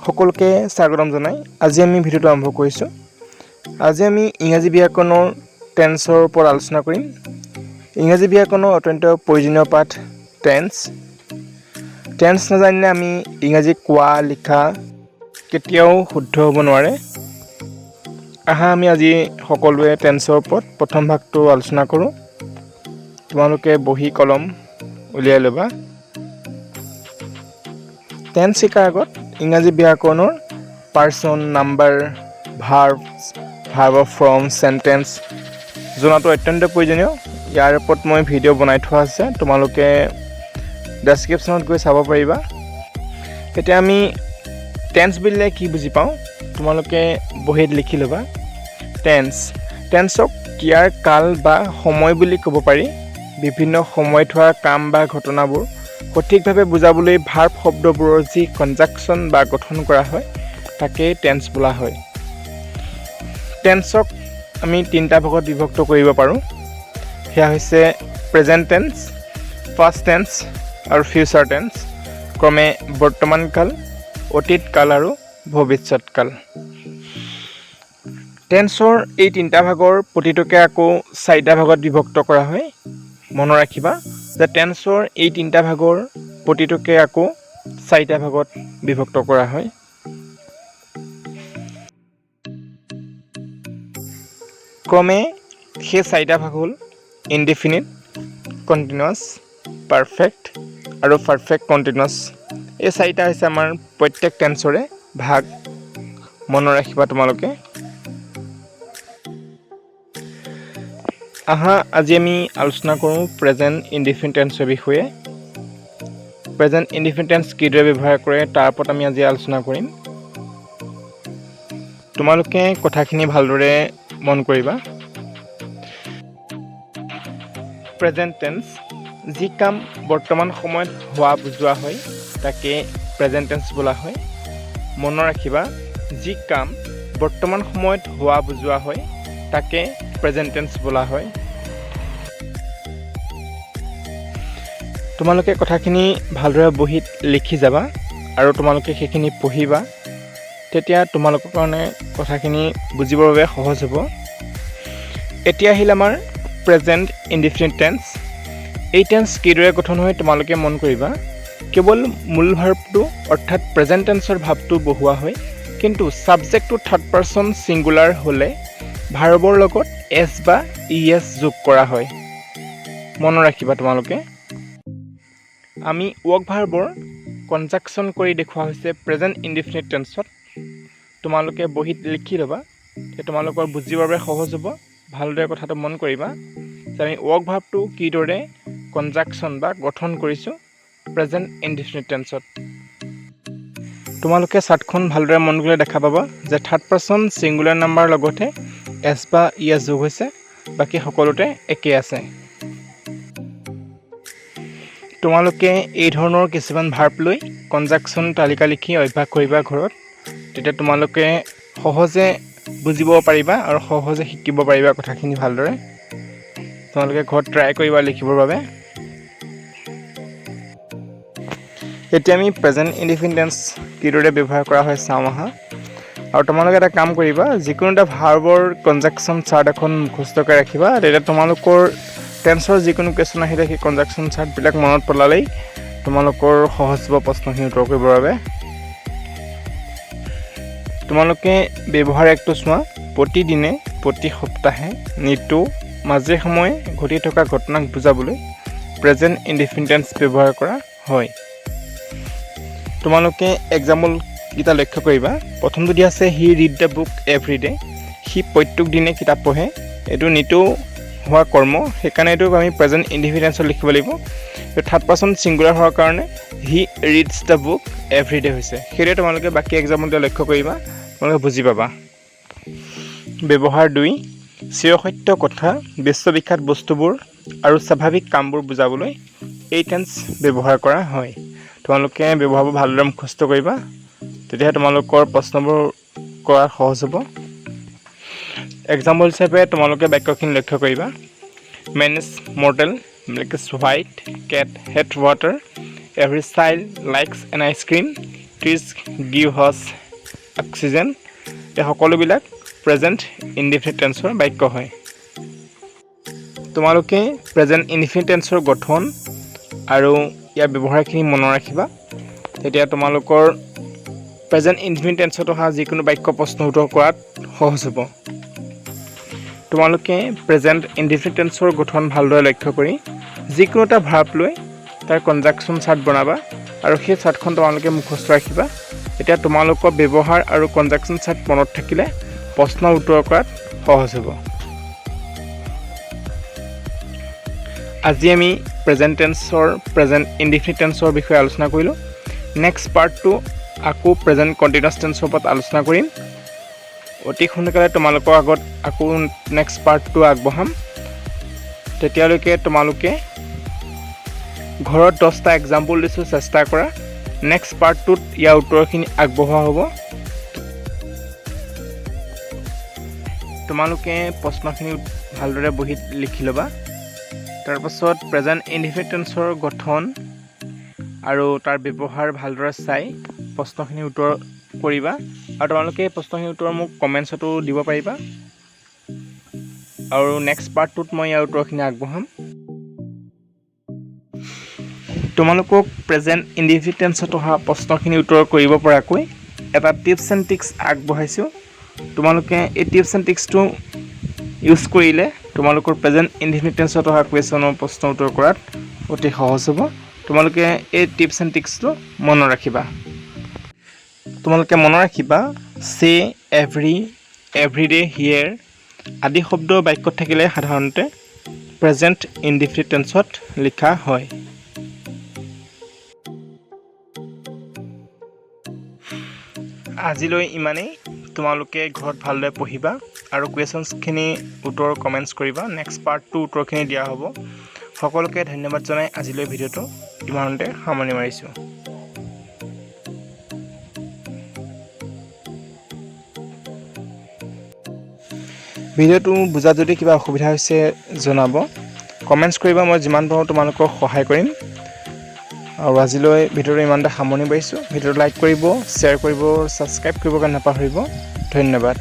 সকলোকে স্বাগতম জনাই আজি আমি ভিডিঅ'টো আৰম্ভ কৰিছোঁ। আজি আমি ইংৰাজী ব্যাকৰণৰ টেন্সৰ ওপৰত আলোচনা কৰিম। ইংৰাজী ব্যাকৰণৰ অত্যন্ত প্ৰয়োজনীয় পাঠ টেন্স। টেন্স নাজানিলে আমি ইংৰাজী কোৱা, লিখা কেতিয়াও শুদ্ধ হ'ব নোৱাৰে। আহা, আমি আজি সকলোৱে টেন্সৰ ওপৰত প্ৰথম ভাগটো আলোচনা কৰোঁ। তোমালোকে বহী, কলম উলিয়াই ল'বা। টেন্স শিকাৰ আগত ইংৰাজী ব্যাকৰণৰ person, number, verbs, verb of form, sentence জনাটো অত্যন্ত প্ৰয়োজনীয়। ইয়াৰ ওপৰত মই ভিডিঅ' বনাই থোৱা আছে, তোমালোকে ডেছক্ৰিপশ্যনত গৈ চাব পাৰিবা। এতিয়া আমি টেন্স বুলিলে কি বুজি পাওঁ, তোমালোকে বহীত লিখি ল'বা। টেন্স, টেন্সক ক্ৰিয়াৰ কাল বা সময় বুলি ক'ব পাৰি। বিভিন্ন সময়ত হোৱা কাম বা ঘটনাবোৰ সঠিকভাৱে বুজাবলৈ ভাৰ্ব শব্দবোৰৰ যি কনজাকশ্যন বা গঠন কৰা হয়, তাকেই টেন্স বোলা হয়। টেন্সক আমি তিনিটা ভাগত বিভক্ত কৰিব পাৰোঁ। সেয়া হৈছে প্ৰেজেণ্ট টেন্স, পাষ্ট টেন্স আৰু ফিউচাৰ টেন্স, ক্ৰমে বৰ্তমান কাল, অতীত কাল আৰু ভৱিষ্যত কাল। টেন্সৰ এই তিনিটা ভাগৰ প্ৰতিটোকে আকৌ চাৰিটা ভাগত বিভক্ত কৰা হয়। মনত ৰাখিবা যে টেন্সৰ এই তিনিটা ভাগৰ প্ৰতিটোকে আকৌ চাৰিটা ভাগত বিভক্ত কৰা হয়। ক্ৰমে সেই চাৰিটা ভাগ হ'ল ইনডিফিনিট, কণ্টিনিউৱাছ, পাৰফেক্ট আৰু পাৰফেক্ট কণ্টিনিউৱাছ। এই চাৰিটা হৈছে আমাৰ প্ৰত্যেক টেন্সৰে ভাগ। মনত ৰাখিবা তোমালোকে। আহা, আজি আমি আলোচনা কৰোঁ প্ৰেজেণ্ট ইনডিফিনিট টেন্সৰ বিষয়ে। প্ৰেজেণ্ট ইনডিফিনিট টেন্স কিদৰে ব্যৱহাৰ কৰে, তাৰ ওপৰত আমি আজি আলোচনা কৰিম। তোমালোকে কথাখিনি ভালদৰে মন কৰিবা। প্ৰেজেণ্ট টেন্স, যি কাম বৰ্তমান সময়ত হোৱা বুজোৱা হয়, তাকে প্ৰেজেণ্ট টেন্স বোলা হয়। মনত ৰাখিবা, যি কাম বৰ্তমান সময়ত হোৱা বুজোৱা হয়, তাকে প্ৰেজেণ্ট টেন্স বোলা হয়। তোমালোকে কথাখিনি ভালদৰে বহীত লিখি যাবা আৰু তোমালোকে সেইখিনি পঢ়িবা, তেতিয়া তোমালোকৰ কাৰণে কথাখিনি বুজিবৰ বাবে সহজ হ'ব। এতিয়া আহিল আমাৰ প্ৰেজেণ্ট ইনডিফিনিট টেন্স। এই টেন্স কিদৰে গঠন হয়, তোমালোকে মন কৰিবা। কেৱল মূল ভাৰ্বটো অৰ্থাৎ প্ৰেজেণ্ট টেন্সৰ ভাৱটো বহোৱা হয়, কিন্তু ছাবজেক্টটো থাৰ্ড পাৰ্চন ছিংগুলাৰ হ'লে ভাৰ্বৰ লগত এছ বা ই এছ যোগ কৰা হয়। মনত ৰাখিবা তোমালোকে। আমি ৱৰ্ক ভাৰ্বৰ কনজাকশ্যন কৰি দেখুওৱা হৈছে প্ৰেজেণ্ট ইনডিফিনিট টেন্সত। তোমালোকে বহীত লিখি ল'বা, তেতিয়া তোমালোকৰ বুজিবৰ বাবে সহজ হ'ব। ভালদৰে কথাটো মন কৰিবা যে আমি ৱৰ্ক ভাৰ্বটো কিদৰে কনজাকশ্যন বা গঠন কৰিছোঁ প্ৰেজেণ্ট ইনডিফিনিট টেন্সত। তোমালোকে চাৰ্টখন ভালদৰে মন কৰিলে দেখা পাবা যে থাৰ্ড পাৰ্চন ছিংগুলাৰ নাম্বাৰৰ লগতহে এছ বা ই এছ যোগ হৈছে, বাকী সকলোতে একেই আছে। তোমালোকে এই ধৰণৰ কিছুমান ভাৰ্ব লৈ কনজাকশ্যন তালিকা লিখি অভ্যাস কৰিবা ঘৰত। তেতিয়া তোমালোকে সহজে বুজিব পাৰিবা আৰু সহজে শিকিব পাৰিবা কথাখিনি ভালদৰে। তোমালোকে ঘৰত ট্ৰাই কৰিবা লিখিবৰ বাবে। এতিয়া আমি প্ৰেজেণ্ট ইনডিফিনিট টেন্স কিদৰে ব্যৱহাৰ কৰা হয় চাওঁ আহা। আৰু তোমালোকে এটা কাম কৰিবা, যিকোনো এটা ভাৰ্বৰ কনজাকশ্যন চাৰ্ট এখন মুখস্থকৈ ৰাখিবা। তেতিয়া তোমালোকৰ টেন্সৰ যিকোনো কুৱেশ্যন আহিলে সেই কনজাকশ্যন চাৰ্টবিলাক মনত পেলালেই তোমালোকৰ সহজ হ'ব প্ৰশ্নখিনি উত্তৰ কৰিবৰ বাবে। তোমালোকে ব্যৱহাৰ একটো চোৱা। প্ৰতিদিনে, প্ৰতি সপ্তাহে, নিতৌ, মাজে সময়ে ঘটি থকা ঘটনাক বুজাবলৈ প্ৰেজেণ্ট ইনডিফিনিট টেন্স ব্যৱহাৰ কৰা হয়। তোমালোকে এক্সাম্পলকেইটা লক্ষ্য কৰিবা। প্ৰথমটো দিয়া আছে, "He read the book every day." সি প্ৰত্যেক দিনে কিতাপ পঢ়ে। এইটো নিতৌ হোৱা কৰ্ম, সেইকাৰণে এইটো আমি প্ৰেজেণ্ট ইনডিফিনিট টেন্সত লিখিব লাগিব। থাৰ্ড পাৰ্চন ছিংগুলাৰ হোৱাৰ কাৰণে "He reads the book every day" হৈছে। সেইদৰে তোমালোকে বাকী এক্সাম্পলটো লক্ষ্য কৰিবা, তোমালোকে বুজি পাবা। ব্যৱহাৰ 2, চিৰসত্য কথা, বিশ্ববিখ্যাত বস্তুবোৰ আৰু স্বাভাৱিক কামবোৰ বুজাবলৈ এই টেন্স ব্যৱহাৰ কৰা হয়। তোমালোকে ব্যৱহাৰবোৰ ভালদৰে মুখস্থ কৰিবা, তেতিয়াহে তোমালোকৰ প্ৰশ্নবোৰ কৰাত সহজ হ'ব। এক্সাম্পল হিচাপে তোমালোকে বাক্যখিনি লক্ষ্য কৰিবা। "Man is mortal", "Milk is white", "Cat hate water", "Every child likes an ice cream", Trees give us oxygen. এই সকলোবিলাক প্ৰেজেণ্ট ইনডিফিনিট টেন্সৰ বাক্য হয়। তোমালোকে প্ৰেজেণ্ট ইনডিফিনিট টেন্সৰ গঠন আৰু ইয়াৰ ব্যৱহাৰখিনি মনত ৰাখিবা। তেতিয়া তোমালোকৰ প্ৰেজেণ্ট ইনডিফিনিট টেন্সত অহা যিকোনো বাক্য প্ৰশ্ন উত্তৰ কৰাত সহজ হ'ব। তোমালোকে প্ৰেজেণ্ট ইনডিফিনিট টেন্সৰ গঠন ভালদৰে লক্ষ্য কৰি যিকোনো এটা ভাৰ্ব লৈ তাৰ কনজাকশ্যন চাৰ্ট বনাবা আৰু সেই চাৰ্টখন তোমালোকে মুখস্থ ৰাখিবা। তেতিয়া তোমালোকৰ ব্যৱহাৰ আৰু কনজাকশ্যন চাৰ্ট মনত থাকিলে প্ৰশ্ন উত্তৰ কৰাত সহজ হ'ব। আজি আমি প্ৰেজেণ্ট টেন্সৰ, প্ৰেজেণ্ট ইনডিফিনিট টেন্সৰ বিষয়ে আলোচনা কৰিলোঁ। নেক্সট পাৰ্টটো আকৌ প্ৰেজেণ্ট কণ্টিনিউৱাছ টেন্সৰ ওপৰত আলোচনা কৰিম। অতি সোনকালে তোমালোকৰ আগত আকৌ নেক্সট পাৰ্টটো আগবঢ়াম। তেতিয়ালৈকে তোমালোকে ঘৰত 10টা এক্সাম্পল দিছোঁ, চেষ্টা কৰা। নেক্সট পাৰ্টটোত ইয়াৰ উত্তৰখিনি আগবঢ়োৱা হ'ব। তোমালোকে প্ৰশ্নখিনি ভালদৰে বহীত লিখি ল'বা। তাৰপাছত প্ৰেজেণ্ট ইনডিফিনিট টেন্সৰ গঠন আৰু তাৰ ব্যৱহাৰ ভালদৰে চাই প্ৰশ্নখিনি উত্তৰ কৰিবা আৰু তোমালোকে এই প্ৰশ্নখিনিৰ উত্তৰ মোক কমেণ্টছতো দিব পাৰিবা আৰু নেক্সট পাৰ্টটোত মই ইয়াৰ উত্তৰখিনি আগবঢ়াম। তোমালোকক প্ৰেজেণ্ট ইনডিফিনিট টেন্সত অহা প্ৰশ্নখিনি উত্তৰ কৰিব পৰাকৈ এটা টিপছ এণ্ড ট্ৰিক্স আগবঢ়াইছোঁ। তোমালোকে এই টিপছ এণ্ড ট্ৰিক্সটো ইউজ কৰিলে তোমালোকৰ প্ৰেজেণ্ট ইনডিফিনিট টেন্সত অহা কুৱেশ্যনৰ প্ৰশ্ন উত্তৰ কৰাত অতি সহজ হ'ব। তোমালোকে এই টিপছ এণ্ড ট্ৰিক্সটো মনত ৰাখিবা। তোমালোকে মনত ৰাখিবা, say, every, everyday, here আদি শব্দ বাক্যত থাকিলে সাধাৰণতে প্ৰেজেণ্ট ইনডিফিনিট টেন্সত লিখা হয়। আজিলৈ ইমানেই। তোমালোকে ঘৰত ভালদৰে পঢ়িবা আৰু কুৱেশ্যনছখিনি উত্তৰ কমেণ্টছ কৰিবা। নেক্সট পাৰ্টটো উত্তৰখিনি দিয়া হ'ব। সকলোকে ধন্যবাদ জনাই আজিলৈ ভিডিঅ'টো ইমানতে সামৰণি মাৰিছোঁ। ভিডিঅ'টো বুজাত যদি কিবা অসুবিধা হৈছে জনাব, কমেণ্টছ কৰিবা, মই যিমান পাৰোঁ তোমালোকক সহায় কৰিম। আৰু আজিলৈ ভিডিঅ'টো ইমানতে সামৰণি মাৰিছোঁ। ভিডিঅ'টো লাইক কৰিব, শ্বেয়াৰ কৰিব, ছাবস্ক্ৰাইব কৰিবৰ কাৰণে নাপাহৰিব। ধন্যবাদ।